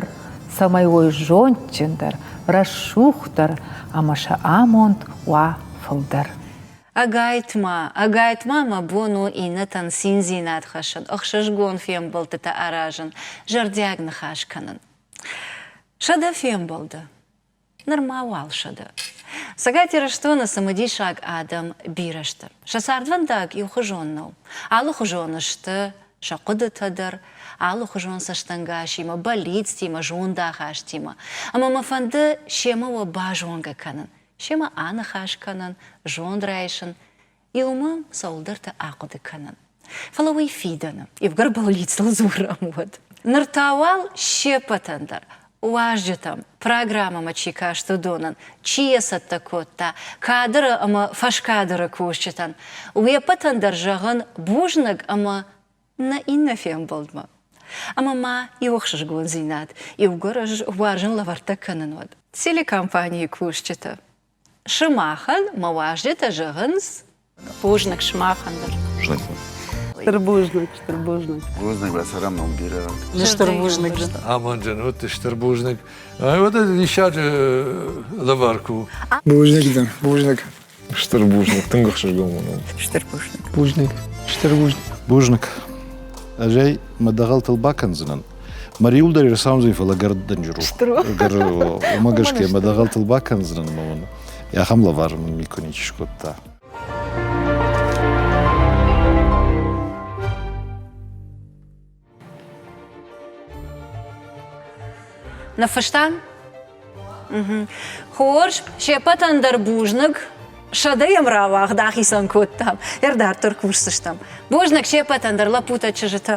цӕмӕй уой зондджындӕр, рӕсугъддӕр ӕмӕ сӕ амонд уа фылдӕр.
Ӕгайтма, ӕгайтма мӕ бон у иннӕтӕн циндзинад хӕссын, ӕхсызгон фембӕлдтытӕ аразын, зӕрдиаг ныхас кӕнын. 100 фембӕлды. Нырма уал 100. Цӕгат Ирыстоны цымыдисаг адӕм бирӕ сты. Сӕ цардвӕндаг иухуызон нӕу. Алыхуызон сты сӕ хъуыдытӕ дӕр, алыхуызон цӕстӕнгасимӕ, бӕллицтимӕ, зондахастимӕ. Ӕмӕ мӕ фӕнды семӕ уӕ базонгӕ кӕнын, семӕ аныхас кӕнын, зонд райсын, иумӕ цӕуылдӕрты ахъуыды кӕнын. Фӕлӕ уый фидӕны, иугӕр бӕллицыл дзурӕм, уӕд. Ныр та уал се ппӕтӕн дӕр уазджытӕм, программӕмӕ чи каст, уыдонӕн, чи йӕ цӕттӕ кодта, кадры ӕмӕ фӕскадры кусджытӕн, уе ппӕтӕн дӕр зӕгъын бузныг ӕмӕ нӕ иннӕ фембӕлдмӕ. Ӕмӕ ма иу ӕхсызгондзинад, иугӕр ӕз уарзын лӕвӕрттӕ кӕнын, уӕд. Телекомпанийы кусджытӕ Сымахӕн мӕ уазджытӕ зӕгъынц.
Бузныг сымахӕн дӕр.
Стыр бузныг, стыр бузныг.
Бузныг, уӕ цӕрӕнбон бирӕ.
Стыр бузныг.
Амонджын ут, стыр бузныг. Уӕдӕ диссаджы лӕвар куы.
Бузныг дын, бузныг.
Стыр бузныг, тынг ӕхсызгон мын у.
Стыр бузныг.
Бузныг, стыр бузныг.
Бузныг. Ӕз ӕй мӕ дӕгъӕлтыл бакӕндзынӕн. Мӕ риуыл дӕр ӕрцаудзӕн, фӕлӕ гӕр дынджыр у. Гӕр уымӕ гӕсгӕ мӕ дӕгъӕлтыл бакӕндзынӕн ӕмӕ мын ахӕм лӕвар мын никуы ничи скодта.
Ныффыстам? Хорз, се ппӕтӕн дӕр бузныг. Сӕдӕйӕм рауагъд ахицӕн кодтам. Ӕрдарддӕр кусдзыстӕм. Бузныг се ппӕтӕн дӕр, лӕппутӕ, чызджытӕ.